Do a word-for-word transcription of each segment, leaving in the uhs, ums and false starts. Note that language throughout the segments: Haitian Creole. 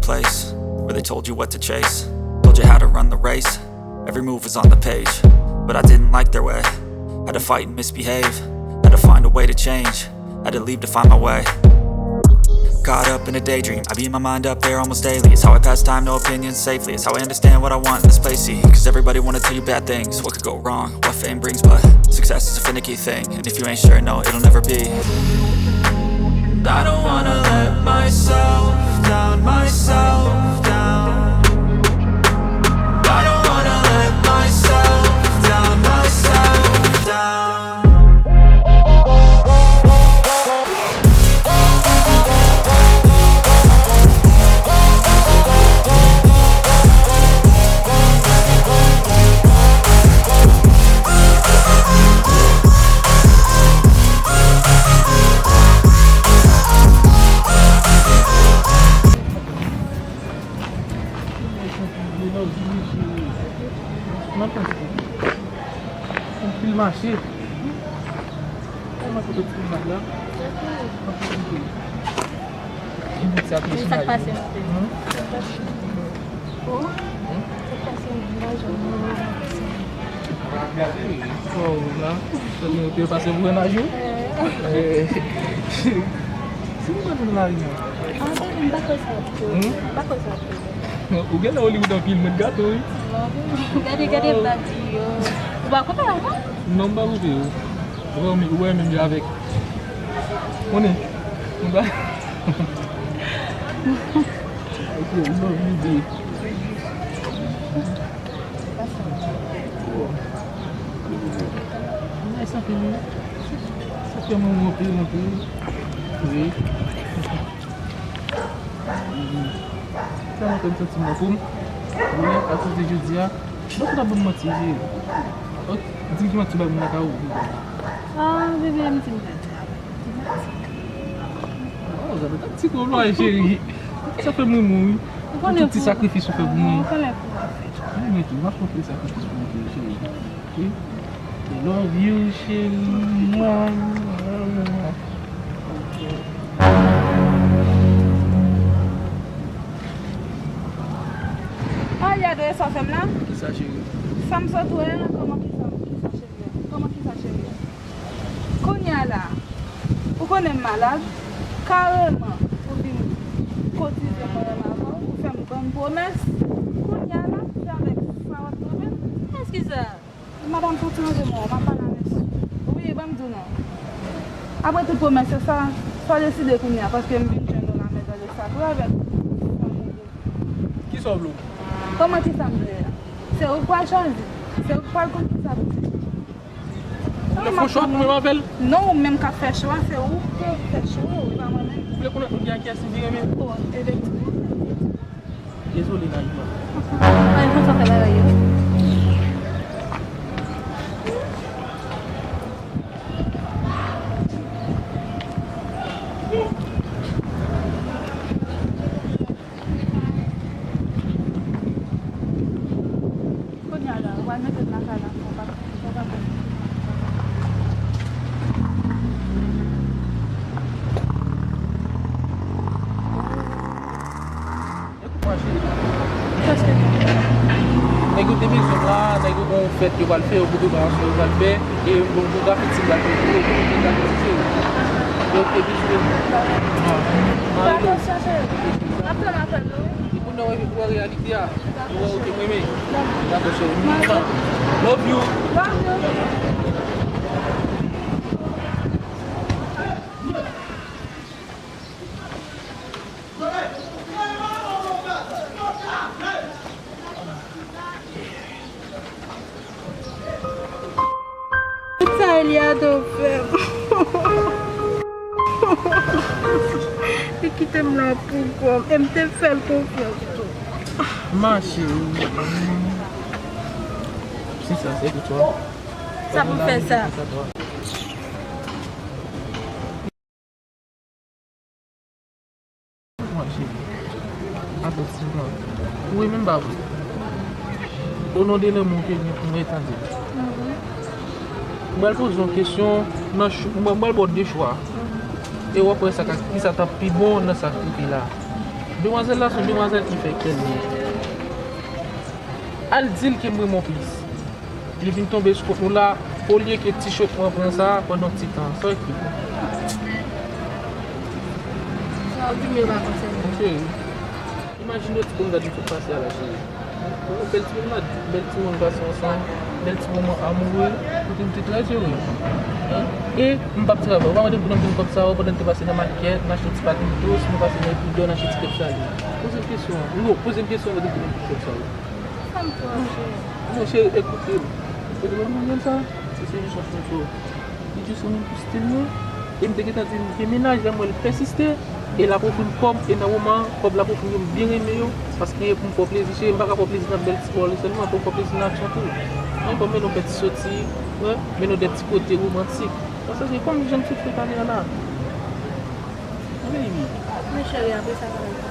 place where they told you what to chase, told you how to run the race. Every move was on the page, but I didn't like their way. Had to fight and misbehave, had to find a way to change, had to leave to find my way. Caught up in a daydream, I beat my mind up there almost daily. It's how I pass time, no opinions safely. It's how I understand what I want in this place. See, cause everybody wanna tell you bad things. What could go wrong? What fame brings, but success is a finicky thing. And if you ain't sure, no, it'll never be. I don't wanna let myself down, myself down. I don't wanna let myself down, myself down. Anpil mache. Kòman foto ti bag la? Anpil mache. Ki bout sa ki sou laj? Sa k pase, monchè? Hmm? Sa k pase? Oh. Hmm? Sa k pase? Fò ou la. Sòt nou te pase pou mennaj ou? Eh. Si nou pa nan lari an. Ah, m pa kwè sa tou. Hmm? M pa kwè sa tou. Ou genlè Hollywood anpil, mwen gato, wi. Gade, gade bag li yo. Ou pa koupe yo, non? Non, m pa koupe yo. Ou wè, ou wè menm yo avèk. Konnen. M pa. Ok, m pa vide. Nice anpil, wi. Sa fè mwen anpil, anpil. Wi. Sa mwen fè m santi m nan fòm. Wi, apati de jodi a. Bon, ou ta ban m manti, cheri. Ok, di m ki manti ou bay moun nan ka ouvri. Ah, bebe, m di m pa di avè w. Di manti. Oh, gade taktik ou anplwaye, cheri. Sa fè m renmen w, wi. Pou tout ti sakrifis ou fè pou mwen. Ou konnen kouman fè. Mwen tou, m ap konfye sakrifis pou mwen tou, cheri. Ok? I love you, cheri. Mwa, mwa, mwa. Ah, y a de sa fè m la? Kisa, cheri? Sa m sot wè a, kòman kisa, kisa, cheri? Kòman kisa, cheri? Kounye a la, ou konnen m malad, kareman, ou vin kotize mwen menm avè w, ou fè m bann pwomès. Kounye a la, se avèk sa w ap twonpe m? Èske sa? Madanm, soti nan je mwen, m ap pale avèk ou. Wi, ban m di w non. Apre tout pwomès yo, sa, sa w deside kounye a, paske m vin jwenn ou la, men tande sa, pou avèk fanmi. Kisa w vle w di? Kòman kisa m vle a? Se ou k pral chwazi. Se ou k pral konn kisa pou fè. Ou vle fè yon chwa pou menm avè l? Non, ou menm k ap fè chwa, se ou k fè chwa, e pa mwen menm. Ou vle konnen kounye a kiyès li vin renmen? Oh, efektivman. Dezole, Naïma. Ay, konsa fè bagay yo. Kounye a la, ou pral mete m lakay la, fò pa, fò pa konn. Ekou mwen, cheri. Prèske tout. Nèg yo te bezwen m la, nèg yo gon fèt yo pral fè, yo gon preparasyon yo pral fè, e bon, pou grafiti m pral fè tou, e pou grafiti, cheri. Yo te bezwen m. Fè atansyon, cheri. M ap tann apèl ou, wi. E pou nou wè, wè reyalite a. Ou wè, ok, mwen, men. Dakò, cheri. Love you. Love you. Tout sa Eliado fè m. Li kite m la pou kò m. E m te fè l konfyans tou. Ma chérie. Si sa, se pou twa. Sa pou fè sa. Mwen, cheri. Atò, ti jan. Ou renmen m pa vre? O non de lanmou ke gen pou mwen, tande. Mwen pral poze yon kesyon nan ch-, mwen pral ba w de chwa. E w ap wè sa ka, kisa t ap pi bon nan sa k rive la. Demwazèl la se yon demwazèl ki fè kè l byen. Al di l ke m renmen w plis. Li vin tonbe sou kont nou la, olye ke ti chòk mwen pran sa pandan ti tan. Sa w ekri pou? Sa w di m yo pa konsène m. Cheri, imajine w ti bonm gad m sot pase a la, cheri. Ou bèl timoun la, bèl timoun pase ansanm, bèl ti moman amoure, kote m te trè ere. E m p ap travay. Ou pa mande m pou nan vin kòb sa yo pandan n te pase nan makèt, n achte ti paten dous, nou pase nan Epido, n achte ti kèk sale. Poze m kesyon an. Non, poze m kesyon an pandan n te vin pou kòb sa yo. Sa m fè w, cheri? Non, cheri, ekoute m. Kote mwen mwen sa? Se, se yon chans nou fè w. Li jis renmen m pou stil mwen. E m te gentan di l gen mennaj, lè m wè l pèsiste. E l ap ofri m kòb, e nan moman an, kòb l ap ofri m yo, m byen renmen yo. Paske pou m fè w plezi, cheri, m pa ka fè w plezi nan bèl ti pawòl sèlman, fò m fè w plezi nan aksyon tou. Mwen, fò m mennen w fè ti soti, wè, mennen w de ti kote womantik. Paske se kòm jan m sot fè pale a la. Baby. Men cheri, apre sa, sa va l fè.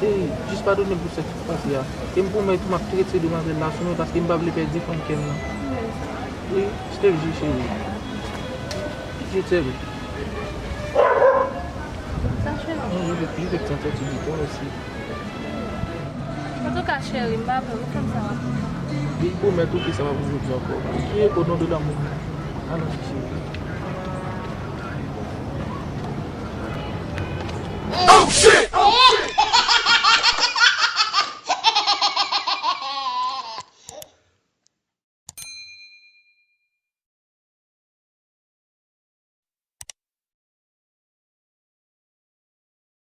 Cheri, jis padone m pou sa ki pase a. E m pwomèt ou m ap retire demwazèl la sou mwen paske m pa vle pèdi fanm kè m nan. Wi, je t'aime, cheri. Je t'aime. Sa, cheri. Non, je vais, je vais te sentir du ton aussi. Antouka, cheri, m pa vle, ou konn sa. Li pwomèt ou ke sa pa pou jodi ankò. Ok, au nom de l'amour. Allons, cheri.